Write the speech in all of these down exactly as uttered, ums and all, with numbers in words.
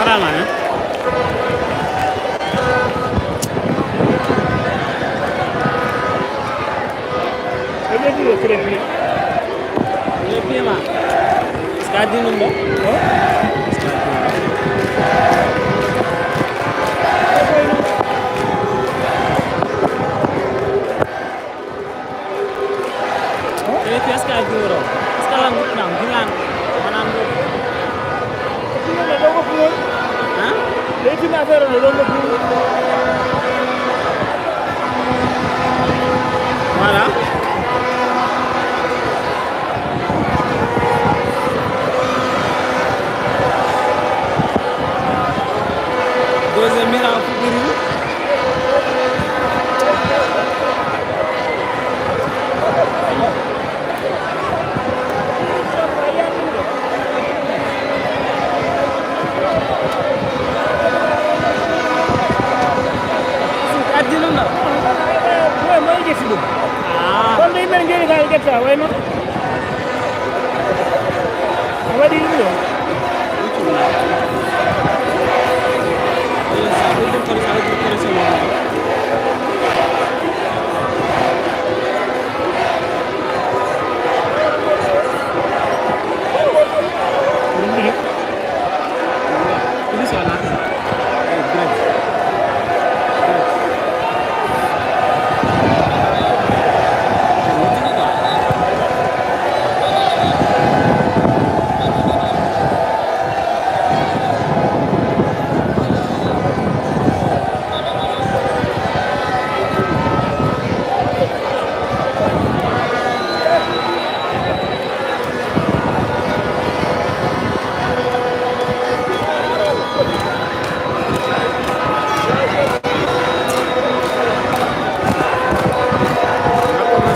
Ama, hein? Ɓe ɓeydi ɗo crépi. Crépi ma. Est-ce que a di ɗum ɗo? Crépi, est-ce que a di ɗo? Est-ce que a langu ɗum? Di langu. Maanaam ɗo. Ɗo ko fuur. Hein? Leydi ma affaire no ɗon no fuur. Voilà. Deuxième mi-temps fuɗɗirii. Addi ɗum ɗo. Moy, moy ƴetti ɗum? Ah. Kono yimɓe ne njeeri kaali ƴetta, wayno? A waɗi ɗum ɗo?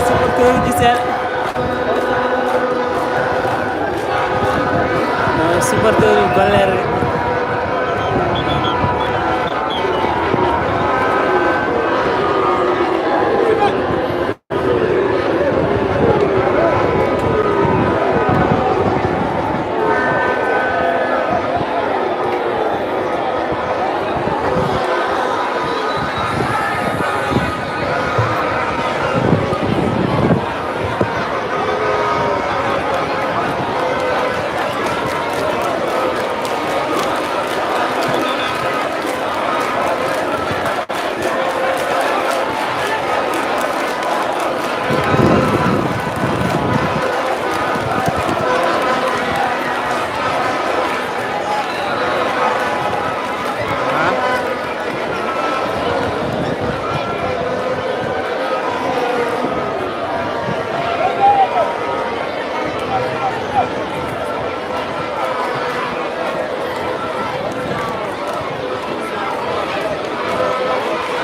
Supporteruuji seeɗa. Eh, supporteru gollere.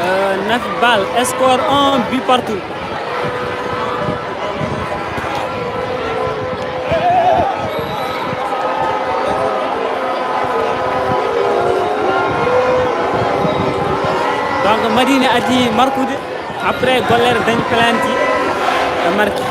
Euh, neuf balles, score un but partout. Donc, Madina addi markude. Après, gollere dañi penalty, ɓe marki.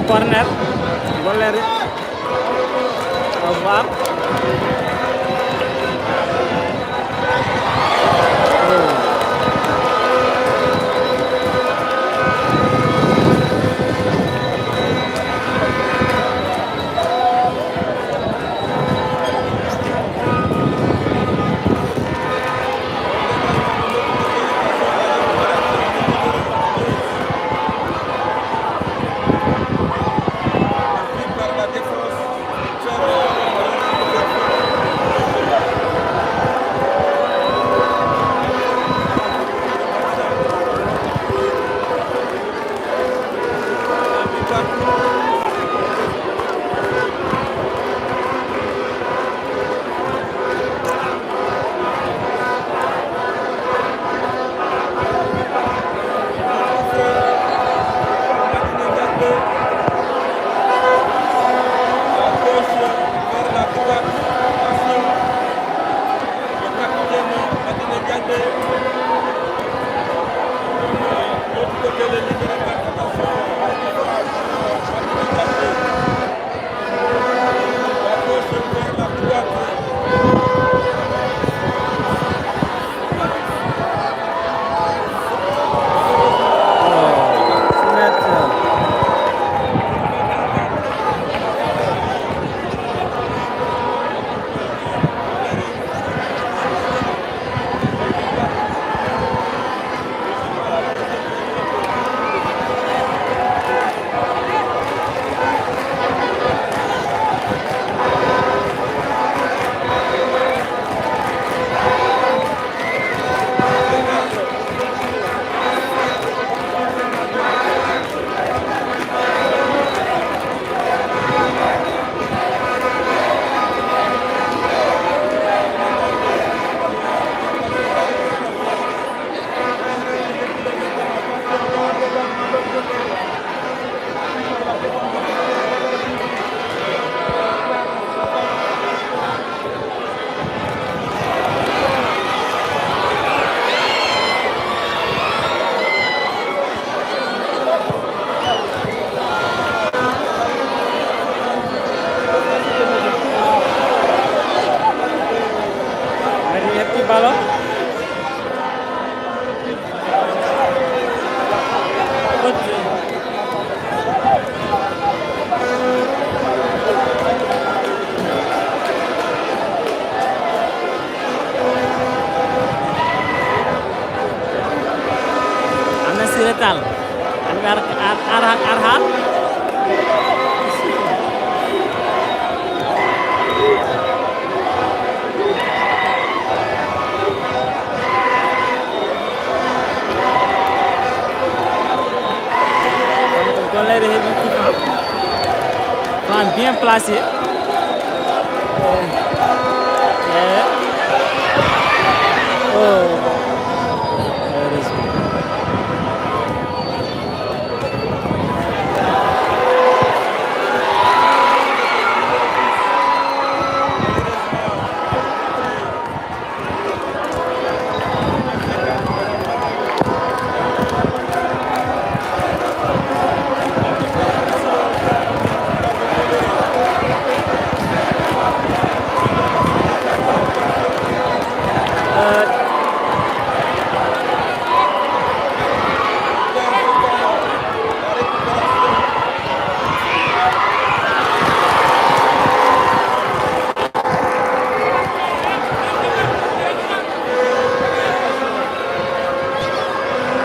Corner, gollere. Au revoir. Mari heɓti ballon. Ana Siré Tall. Ana ar ar ar ar hal. Gollere heɓi coup franc. Franc bien placé. Eh. Oh. Heureusement.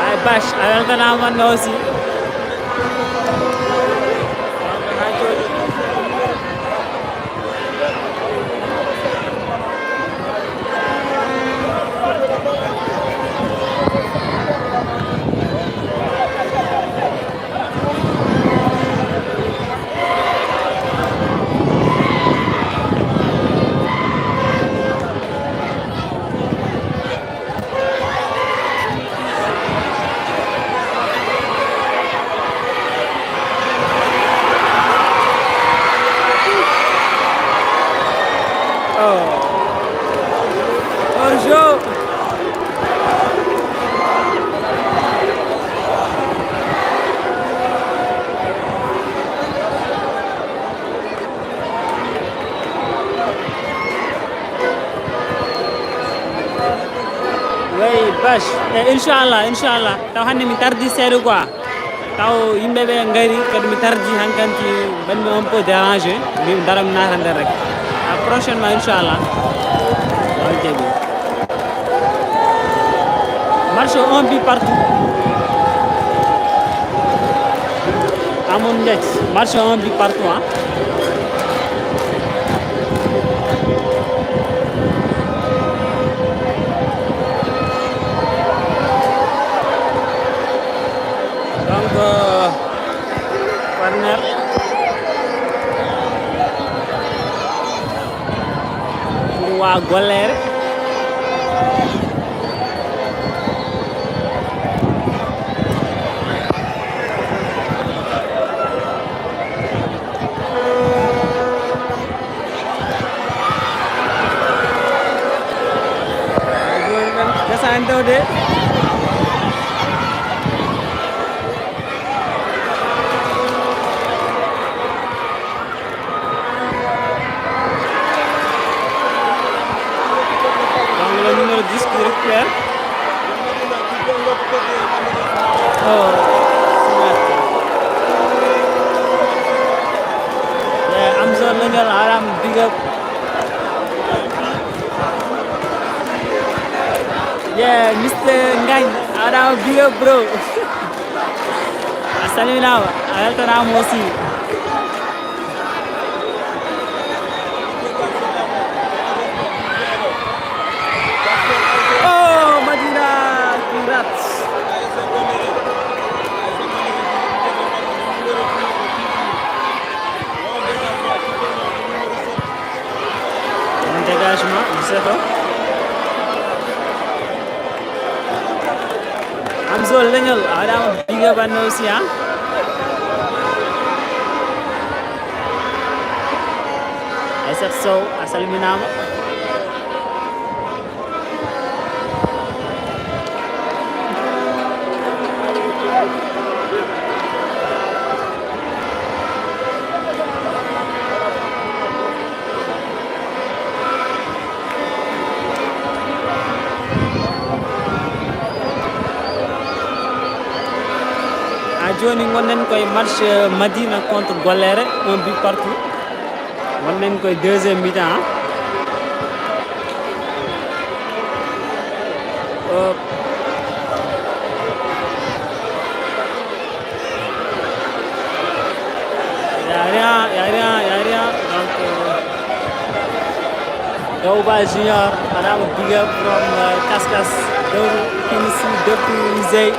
Ay, Bach, a weltanaama no aussi. Oh. Hors-jeu. Vache, e inchallah, inchallah. Taw hannde mi tardi seeɗa quoi. Taw yimɓe ɓe ngari, kadi mi tardi hankanti, mbaɗmi un peu dérangé. Mbimi dara mi naata nder rek. À prochainement, inchallah. On jaɓi. Match un but partout. Amoon Ndiaye, match un but partout, hein. Donc, euh, corner. Pour waa Golleere. Jooni men gasaani taw de. Donc le numéro dix qui récupère. Oh, c'est vrai. Yeah, Amzo Leñol, Aram, big up. Yeah, Mister Ngagne, Aram, big up, bro. A salminaama, a weltanaama aussi. Oh, Madina qui rate. Un dégagement, Youssoufa. Amzo Leñol, a waɗaama big up anne aussi, hein? Aissata Sow, a salminaama. Ha jooni ngonɗen koye match, euh, Madina contre Golleere, un but partout. Ngonɗen koye deuxième mi-temps, hein. Euh, Y a rien, y a rien, y a rien. Donc, euh, Gawba Junior, madame, big up from, euh, Kaskas. Dawru Kinisi depuis Usey.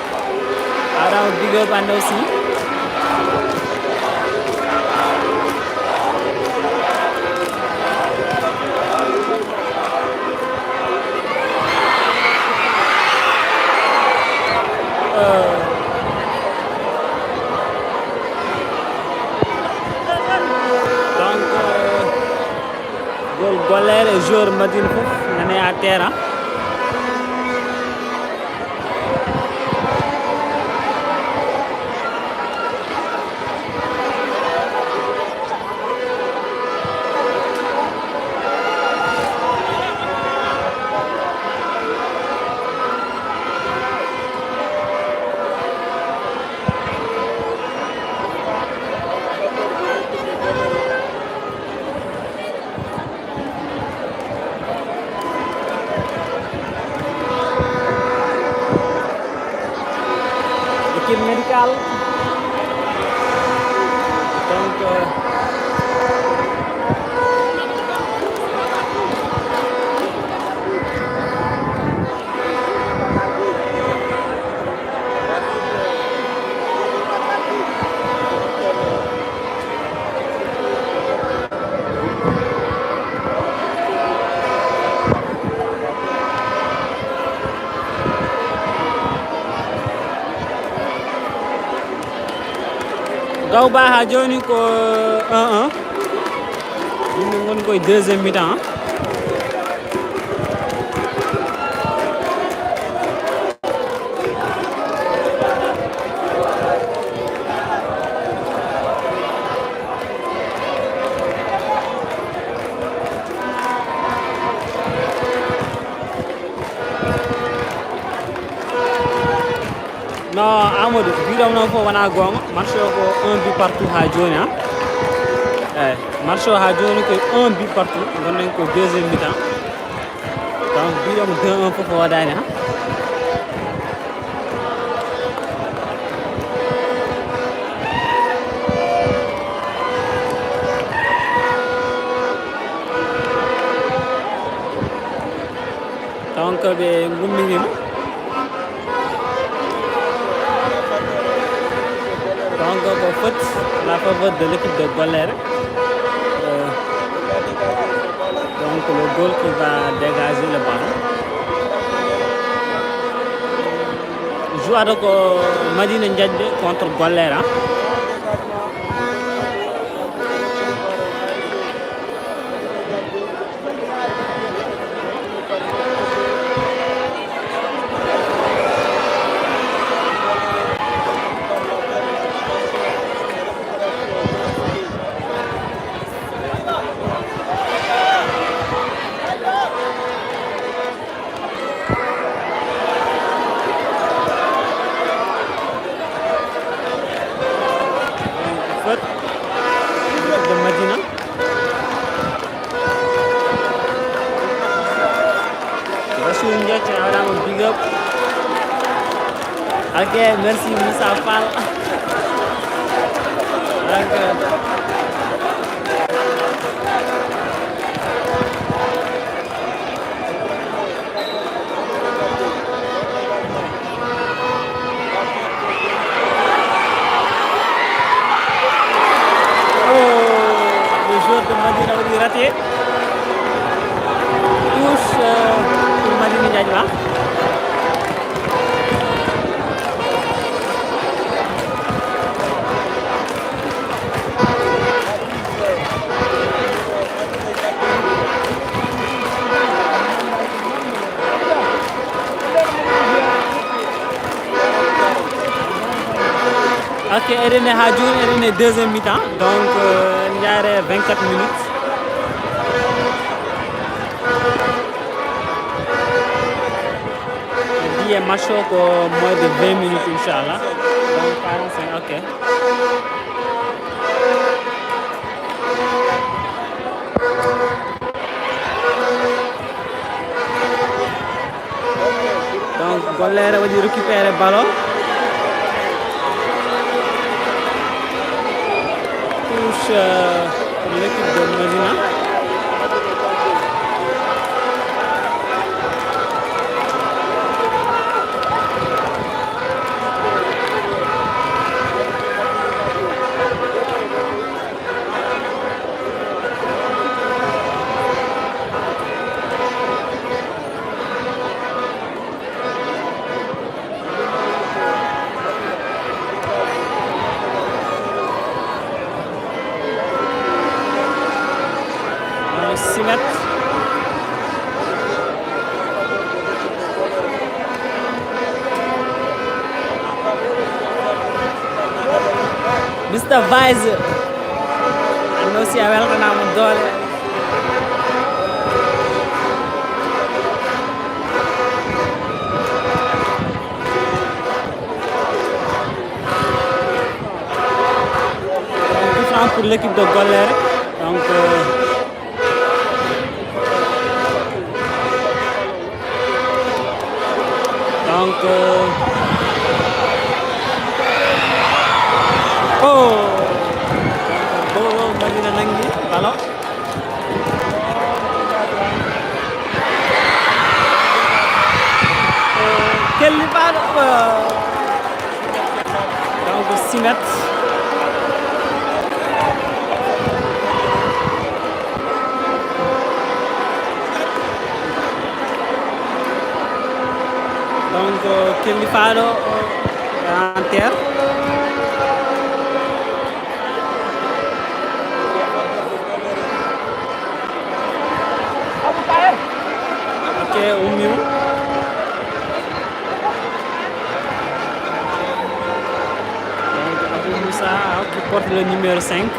Madame, big up and aussi. Euh, donc, euh, gol Golleere e joueur Madina fof nane à terrain. Équipe médicale. Donc, euh, Gawba ha joni ko un un. Yimɓe ngoni koye deuxième mi-temps. Ah, Amadou, mbiɗon noon fof wonaa goonga. Match o ko un but partout haa jooni, ha. Eeyi, match o haa jooni ko un but partout. Ngonɗen ko deuxième mi-temps. Donc, mbiɗon deux un fof woodaani, ha. Donc, ɓe ngummitima. Donc, ko faute la faveur de l'équipe de Golléré. Euh, donc, le goal qui va dégager le ballon. Joueur ko Madina Diagne contre Golléré, hein. Faute de Madina. Rasoul Ndiaye, a waɗaama big up. Ok, merci Moussa Fall. Donc, oh, le joueur de Madina a waɗi raté. Touche, euh, pour Madina Diagne. Ok, eɗen e haa jooni, eɗen e deuxième mi-temps. Donc, euh, en jaare vingt-quatre minutes. Mbiye match o ko moins de vingt minutes, inchallah. Donc, quarante-cinq, ok. Donc, Golléré waɗi récupéré ballon. Touche, euh, pour l'équipe de Madina. Simet. Mister Vice. Anno si a weltanaama doole. Coup franc pour l'équipe de Golléré. Donc, euh, donc, euh, oh, bon, Madina nangi ballon. Kelli ballon. Donc, Simet. Donc, Kelli Faaɗo, euh, en terre. Ok, ummiima. Donc, Abou Moussa qui porte le numéro cinq.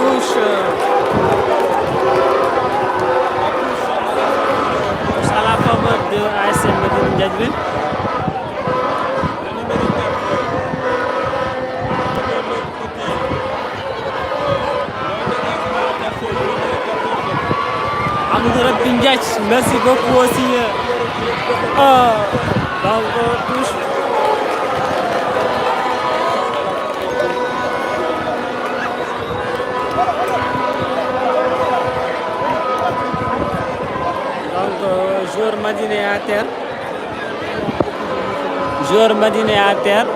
Touche, euh, touche à la faveur de A S C Médina Ndiadji. Amadou Rabbi Ndiaye, merci beaucoup aussi. Euh, donc, euh, touche. Donc, euh, joueur Madina est à terre. Joueur Madina est à terre.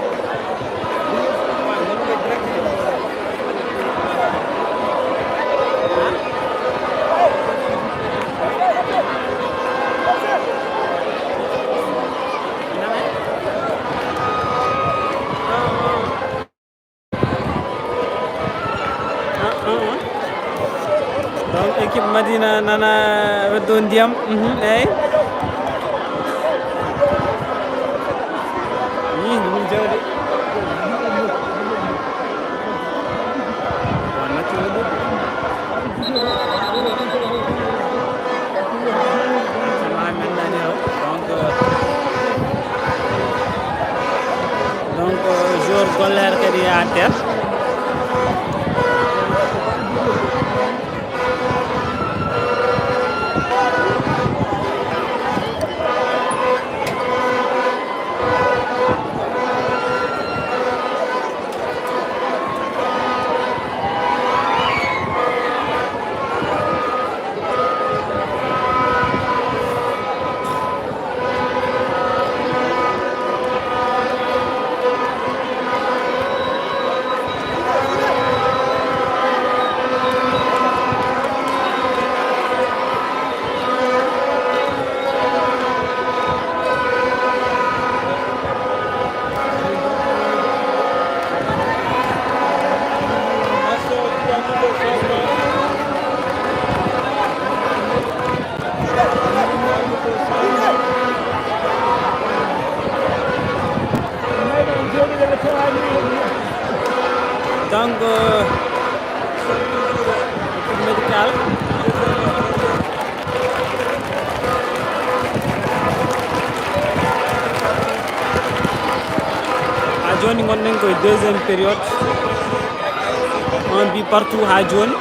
Donc, équipe Madina nana weddo ndiyam. Mhm, eyyi. Yii, ɗum jawdi. Wa natti weddo. Donc, euh, donc, euh, joueur gollere kadi à terre. Donc, euh, équipe médicale. Ha joni ngonɗen koye deuxième période. Un but partout ha joni.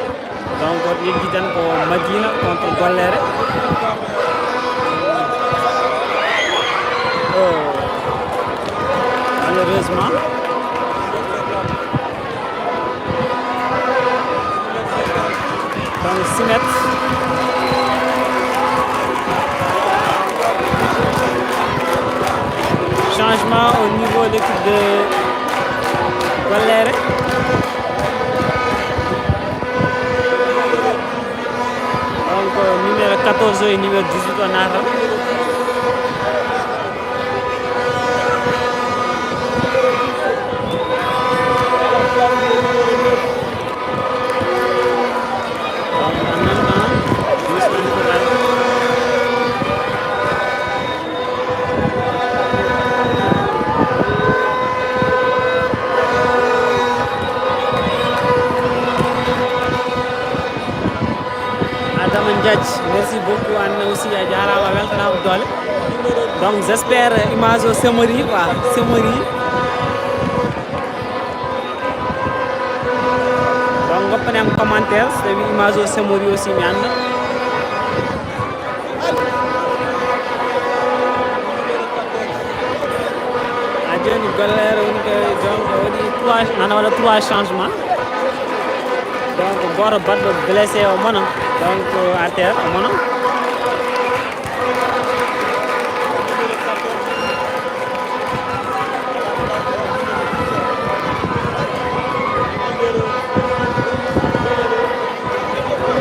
Donc, yejjiten ko Madina contre Gollere. Oh. Malheureusement. Donc, Simet. Changement au niveau de l'équipe de Gollere. Donc, euh, numéro quatorze et numéro dix-huit, on a Adama Ndiaye, merci beaucoup, an aussi a jaaraama, a weltanaama doole. Donc, j'espère image o semori quoi, semori. Donc, ngoppane am commentaire so tawi image o semori aussi mi annda. Ha joni Gollere woni ko, donc, waɗi trois, nana waɗa trois changement. Donc, gooto baɗɗo blessé o mona, donc, à terre o mona.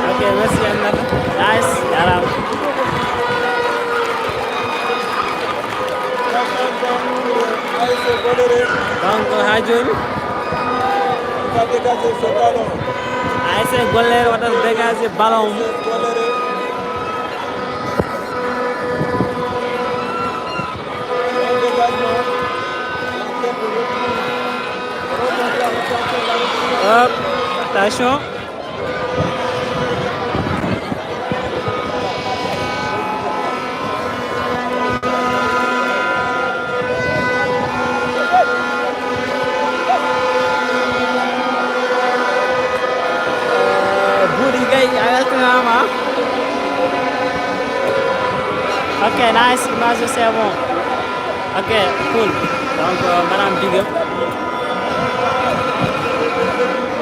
Ok, merci, Aminata. Nice, jaaraama. Donc, ha joni, A S C Gollere waɗata dégagé ballon mum. Hop, attention. Ok, nice, image, c'est bon. Ok, cool. Donc, euh, madame, big up.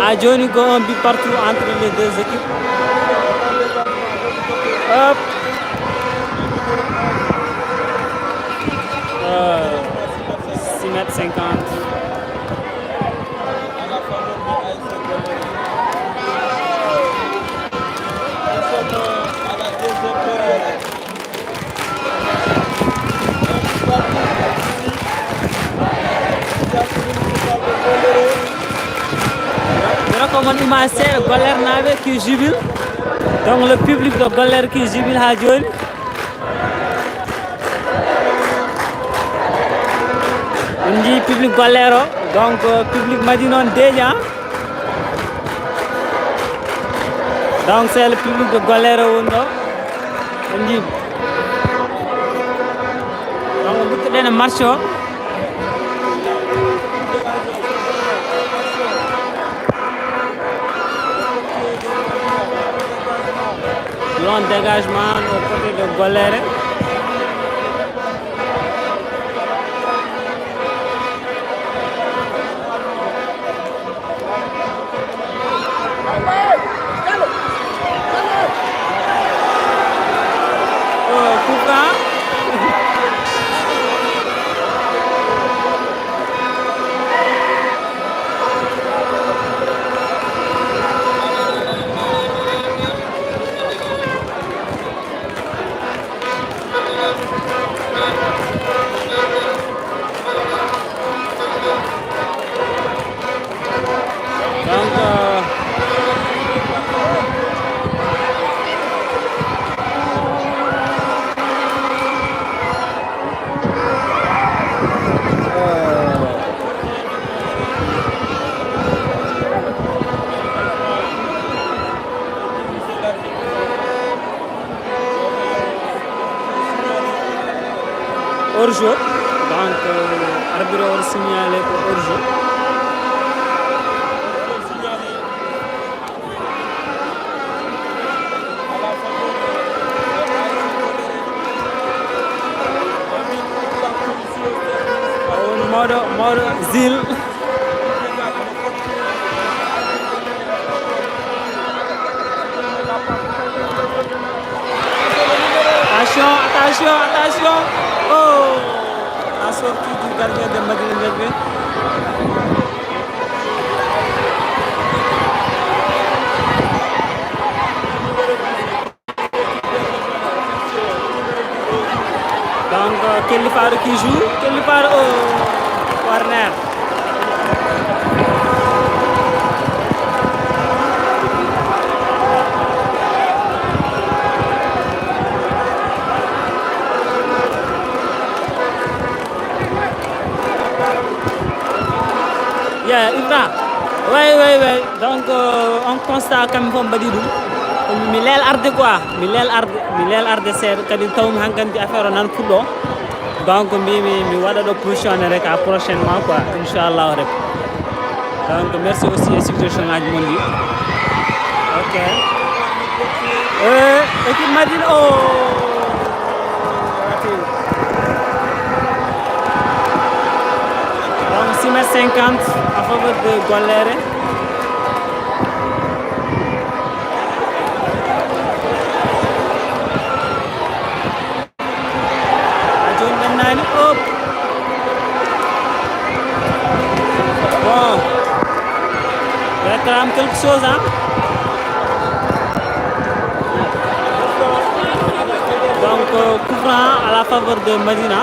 Ah, Johnny go un but partout entre les deux équipes. Hop. Euh, six mètres cinquante. Mira ko mon image seeɗa, Gollernaaɓe qui jubile. Donc le public de Golléré qui jubile haa jooni. On njii public Golléré o, donc, euh, public Madina on déjà. Donc c'est le public de Golléré woni ɗo. On njii. Donc, luttuɗen e match o. Long dégagement au côté de Golléré. Oh, coup franc. Donc, euh, euh, Hors-jeu. Donc, euh, arbitre o signalé ko hors-jeu. O woni mawɗo, mawɗo Zil. Attention, attention, attention. Oh, la sortie du gardien de Madina Derby. Donc, euh, Kelly Faro qui joue. Kelly Faro, oh, corner. Yeah, Ibra. Way, way, way. Donc, euh, on constat kam fof mbaɗi ɗum. Mi leel arde quoi. Mi leel arde, mi leel arde seeɗa. Kadi tawmi hankanti affaire o nan fuɗɗo. Donc, mbimi mi waɗa ɗo position ne rek à prochainement quoi. Inchallahu rabbi. Donc, merci aussi e suggestion ngaji mon ɗi. Ok. Euh, équipe Madina, oh. Donc, six mètres cinquante en faveur de Golléré. Ah, jooni ɓennaani. Hop. Bon. Il réclame quelque chose, hein? Donc, euh, coup franc à la faveur de Madina.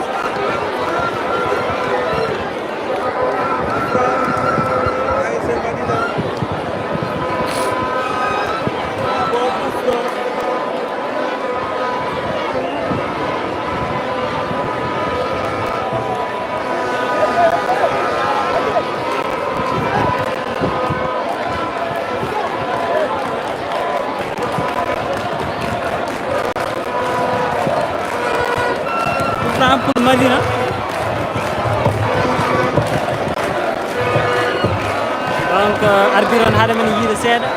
Franc pour Madina. Donc, euh, arbitre on haɗa men yiide seeɗa.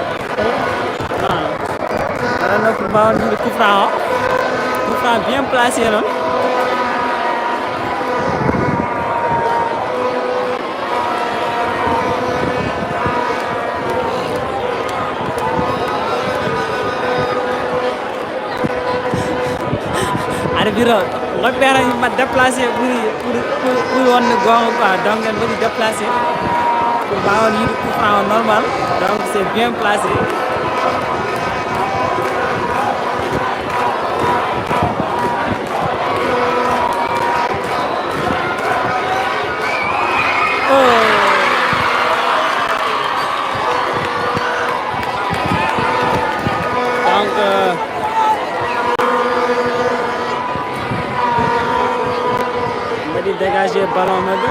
Ah. Aɗa anndi ko mbaawen wiide coup franc o. Coup Bien placé noon. Aɗa biro, goɗɗo ɓeera ma déplacé ɓuri, ɓuri, ɓuri, ɓuri wonde goonga quoi. Donc, en mbaɗi déplacé. Pour mbaawen yiide coup franc o normal. Donc, c'est bien placé. Oh. Donc, euh, mbaɗi dégagé ballon maɓɓe.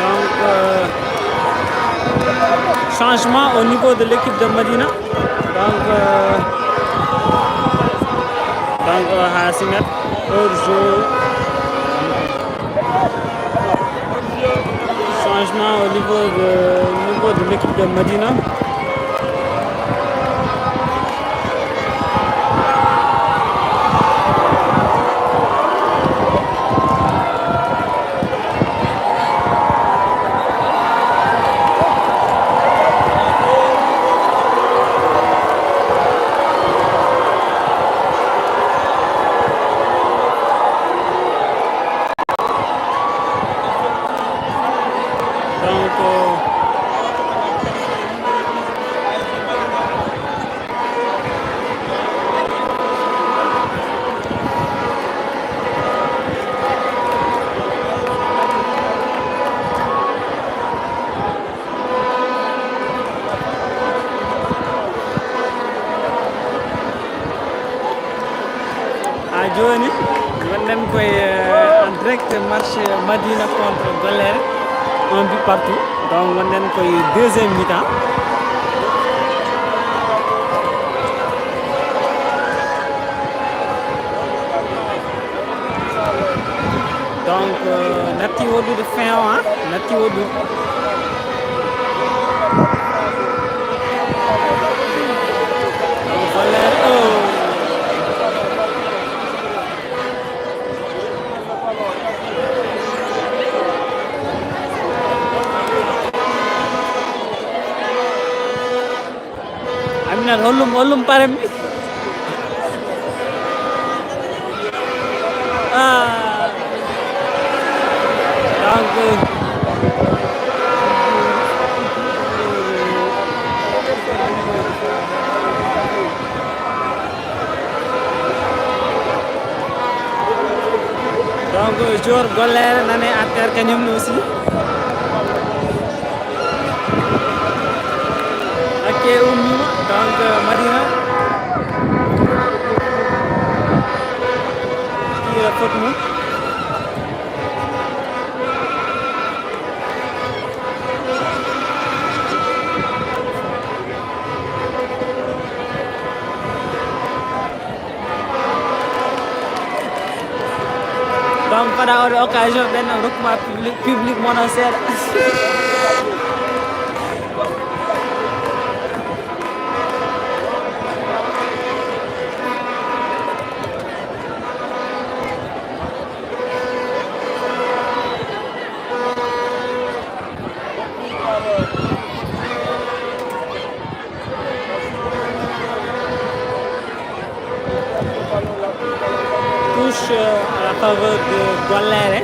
Donc, euh, changement au niveau de l'équipe de Madina. Donc, euh, donc, euh, haa Simet, hors jeu. Changement au niveau de, au niveau de l'équipe de Madina. Donc, haa jooni, ngonɗen koye, euh, en direct match Madina contre Gollere, un but partout. Donc, ngonɗen koye deuxième mi-temps. Donc, euh, natti woɗɗude fin o, hein? Natti woɗɗude. Donc, Valère, oh. Aminata, hollum, hollum paremmi. Ah. Donc, donc, joueur Gollere nane à terre kañum ne aussi. Hakke ummiima, donc, Madina. Tira faute mum. Donc, mbaɗa oɗo occasion, ɓen ɗon rokkuma public, public mono seeɗa. Touche, euh, à la faveur de Gollere.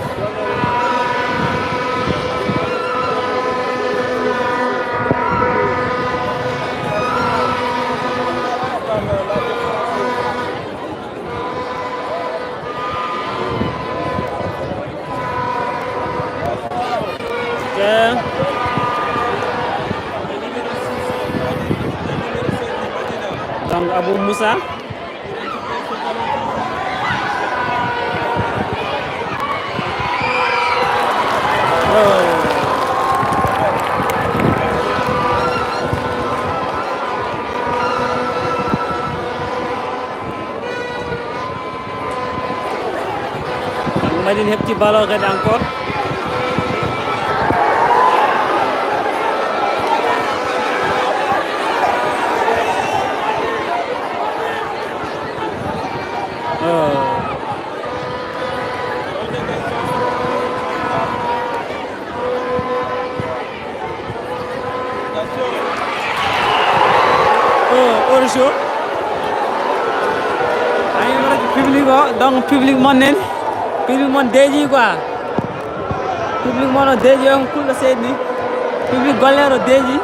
Moussa. Oh. Madina heɓti ballon kadi encore. Oh. Oh, Oro Show. Ayi, wala ko public o, donc public mon nani. Public mon deeƴi quoi. Public mon o deeƴi, on kulɗo seydi ni. Public gollere o deeƴi.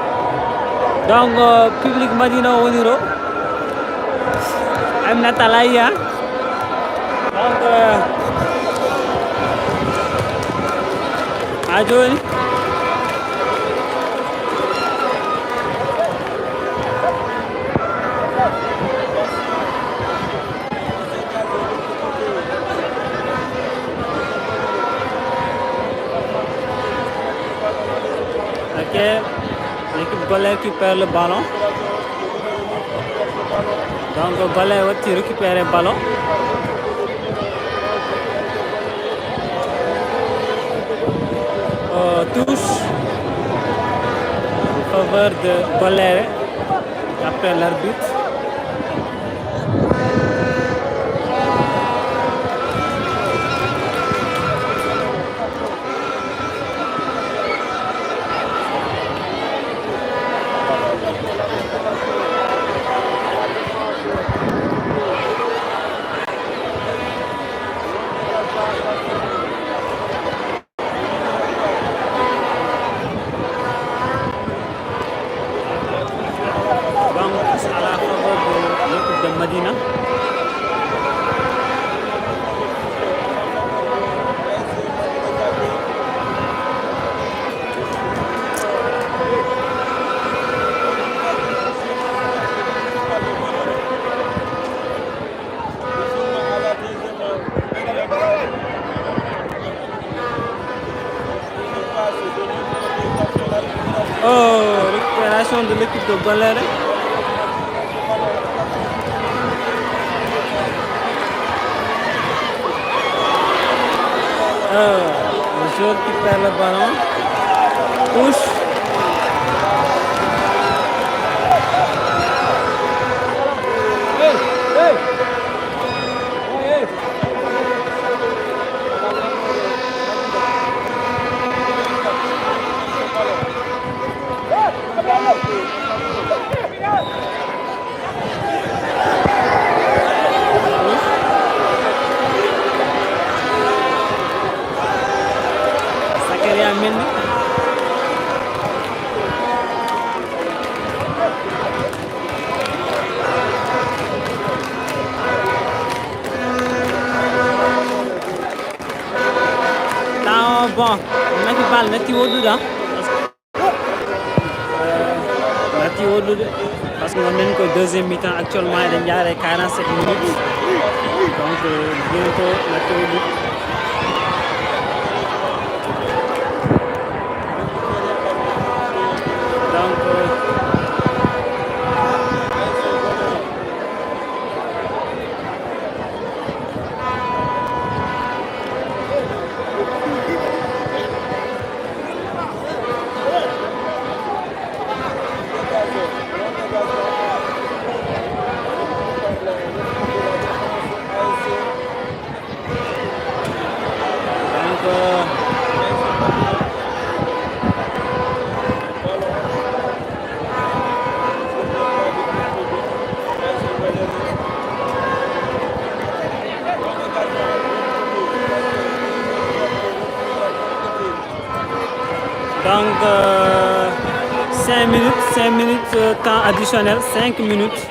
Donc, euh, public Madina o woni ɗo. Aminata Laya. Donc, euh, ha joni. Ok, l'équipe Golléré qui perd le ballon. Donc, Golléré watti récupérer ballon. Euh, touche en faveur de Golléré, d'après l'arbitre. Banque à la faveur de l'équipe de Madina. Oh, récupération de l'équipe de Golléré. Euh, le joueur qui perd le ballon. Touche. Zakaria Mendy. Taw, bon, nati bal, nati woɗɗude, ah. Euh, nati woɗɗude, parce que on est au deuxième mi-temps actuellement, eɗen jaare quarante-sept minutes. Donc, euh, bientôt nati woɗɗude. Donc, euh, Donc, euh, cinq minutes, cinq minutes, euh, temps additionnel, cinq minutes,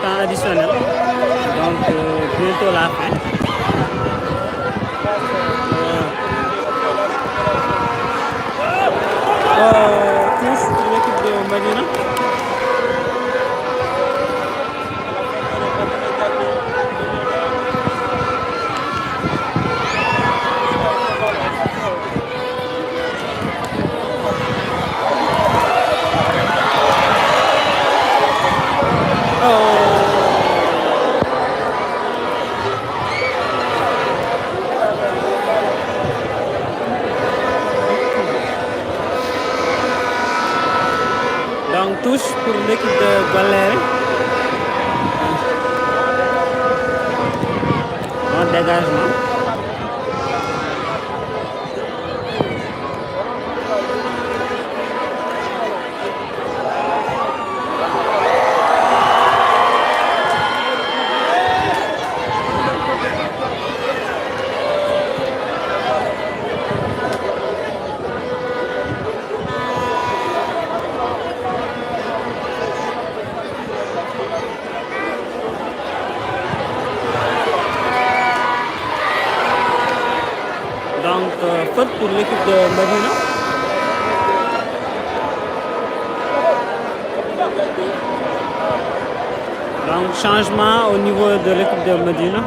temps additionnel. Donc, euh, bientôt la fin. Euh, euh, touche pour l'équipe de Madina. Touche pour l'équipe de Golère. Bon dégagement. Donc, euh, faute pour l'équipe de Madina. Donc, changement au niveau de l'équipe de Madina.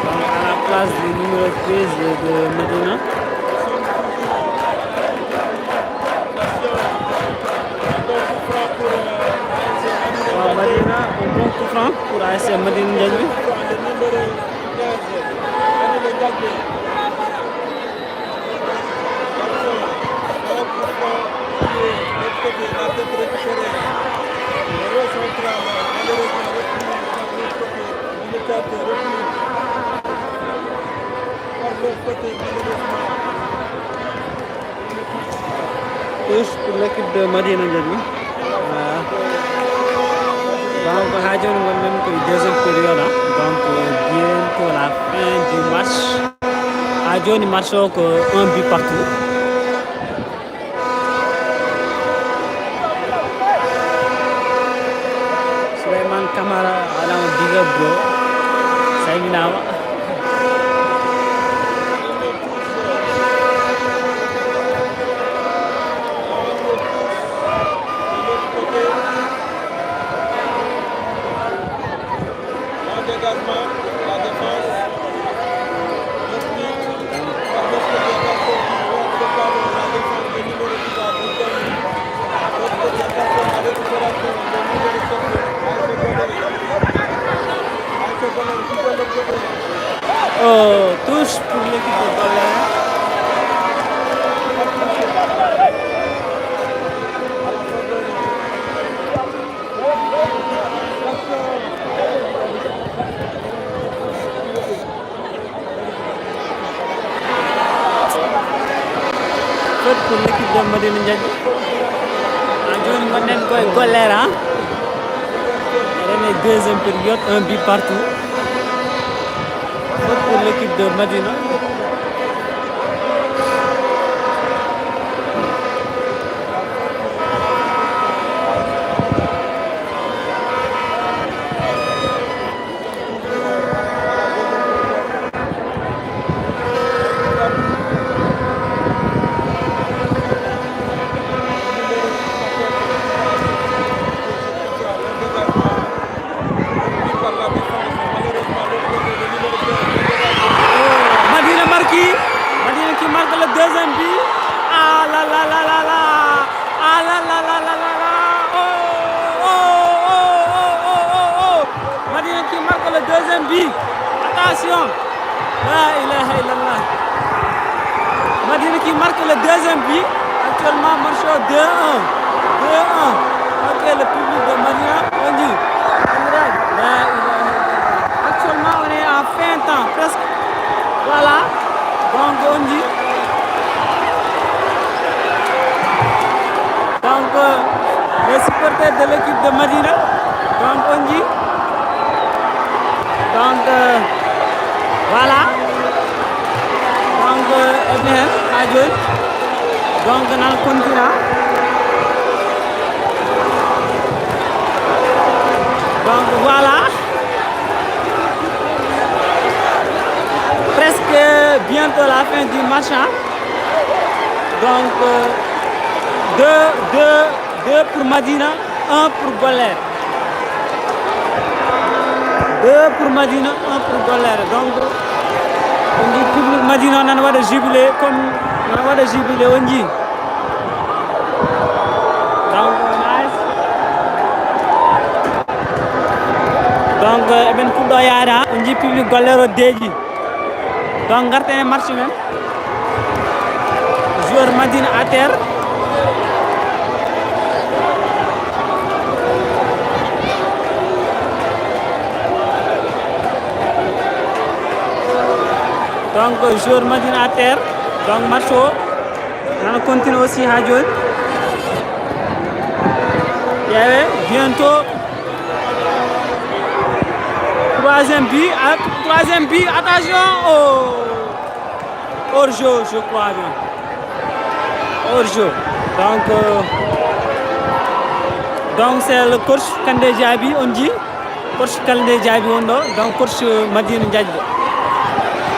Donc, à la place du numéro treize de Medina. Waaw, Medina, un bon coup franc pour A S C Medina Ndiaye. Touche pour l'équipe de Madina Ndiaye. Voilà. Donc, haa jooni ngonɗen ko e deuxième période, hein. Donc, euh, bientôt la fin du match. Haa jooni match o ko un but partout. Souleymane Camara, waɗaama big up, bro. Salminaama. Oh, touche pour l'équipe de Golère. Faute pour l'équipe de Madina Ndiaye. Haa jooni ngonɗen ko e Golère, hein. Eɗen e deuxième période, un but partout. Faute pour l'équipe de Madina. Madina marque. Madina qui marque le deuxième but. Ah là là là là là. Ah là là là là là là. Oh, oh, oh. Madina qui marque le deuxième but. Attention. La ilaha illallah. Madina qui marque le deuxième but. Actuellement, match au deux un. Deux un. Ok, le public de Madina, on dit. La ilaha illallah. Actuellement, on est en fin de temps, presque. Voilà. Donc, on dit. Donc, euh, les supporters de l'équipe de Madina, donc on dit, donc, euh, voilà. Donc, euh, eh bien, haa jooni. Donc, nan continue. Donc, voilà. Presque bientôt la fin du match, hein. Donc, euh, deux, deux, deux pour Madina, un pour Golère. Deux pour Madina, un pour Golléré. Donc, on dit public Madina, on en a de jubilé, comme on en a de jubilé, on dit. Donc, nice. Donc, euh, eɓen puɗɗo yaade, ha, on dit public Golléré o deeƴi. Donc, ngarten e match men. Joueur Madina à terre. Donc, joueur Madina à terre. Donc, match o nana continue aussi ha joni. Ƴeewe, bientôt. Troisième but, ah, troisième but, attention, oh. Hors jeu, je crois bien. Hors jeu. Donc, euh, donc c'est le coach Kandé Diaby, on dit. Coach Kandé Diaby on ɗo, donc coach Madina Diaby.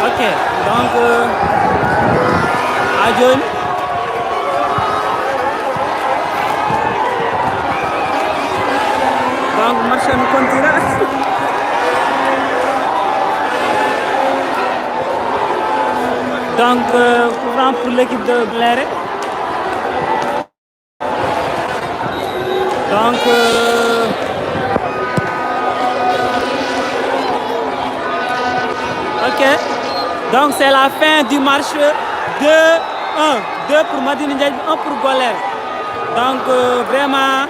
Ok, donc, euh, ha joni. Donc, match on continue. Donc, euh, coup franc pour l'équipe de Golléré. Donc, euh, ok. Donc, c'est la fin du match. Deux un. Deux pour Madina Diaby, un pour Golléré. Donc, euh, vraiment,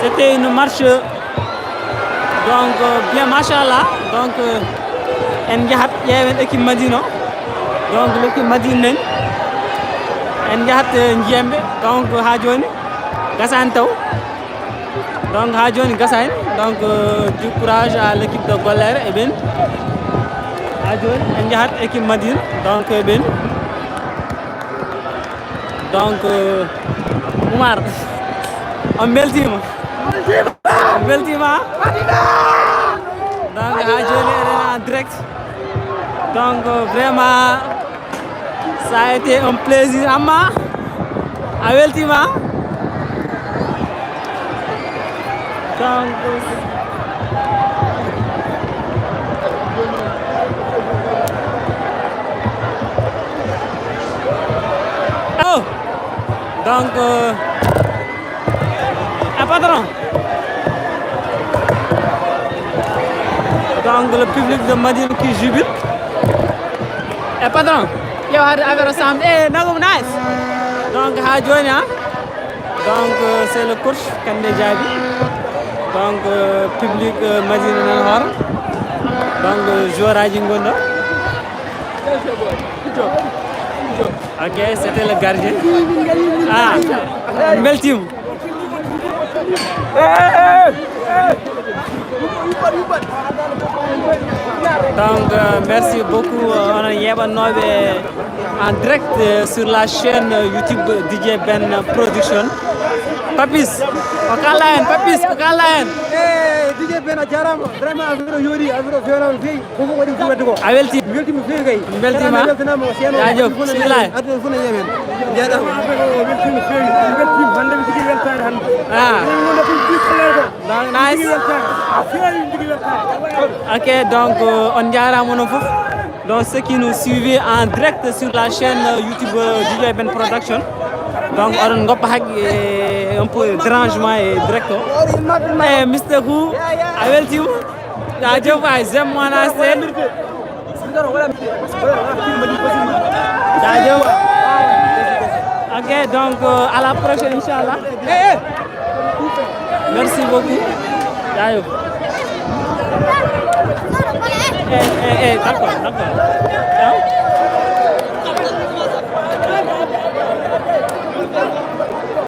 c'était une marche. Donc, euh, bien, machallah. Donc, euh, en njahat ƴeewen équipe Madina o. Donc, l'équipe Madina nani. En njahat, euh, njiyen ɓe. Donc, ha joni gasani taw. Donc, ha joni gasani. Donc, euh, du courage à l'équipe de Golléré et ben. Ha joni en njahat équipe Madina. Donc, e ben. Donc, euh, Oumar, on beltima? On beltima? Donc, ha joni eɗen en direct. Donc, euh, vraiment, ça a été un plaisir. Amma, a weltima? Donc, oh, donc, euh, eh, patron. Donc, le public de Madina qui jubile. Eh, patron, ƴeew hade affaire o samde. Eh, nagum nice. Donc, ha joni, hein? Donc, euh, c'est le coach Kandé Diaby. Donc, euh, public, euh, Madina nan hoore. Donc, euh, joueur aji gonɗo. Ok, c'était le gardien. Ah, beltima. Donc, euh, merci beaucoup, euh, onon yeeɓannooɓe en direct, euh, sur la chaîne, euh, YouTube D J Ben Production. Papis, ko kalla en, Papis, ko kalla en. Eh, D J Ben a jarama, vraiment affaire o yooɗi, affaire o fewnama no fewi. Fof waɗi ko wadde ko. A welti? Mi weltima no fewi kay. Mi weltima. Kala mi weltanama ko Ceerno. Jaajëf, bismillah. Aduna fof ne yemen. Jaaraama. Affaire o weltima no fewi. Mi weltima hande, mi jogui weltare hande. Ah. Min wonde ko jogui ko. Donc, nice. Mi jogui weltare. A fewi, mi jogui weltare. Ok, donc, euh, on jarama onon fof. Donc, ceux qui nous suivent en direct sur la chaîne, euh, YouTube, euh, D J Ben Production. Donc, oɗon goppa haqqe, euh, un peu dérangement et direct o. Eh, Mister Who, a weltima? Jaajëf waay, j'aime mon scène. Jaajëf. Ok, donc, euh, à la prochaine, Inch'Allah. Merci beaucoup. Jaajëf. Eh, eh, eh, d'accord, d'accord.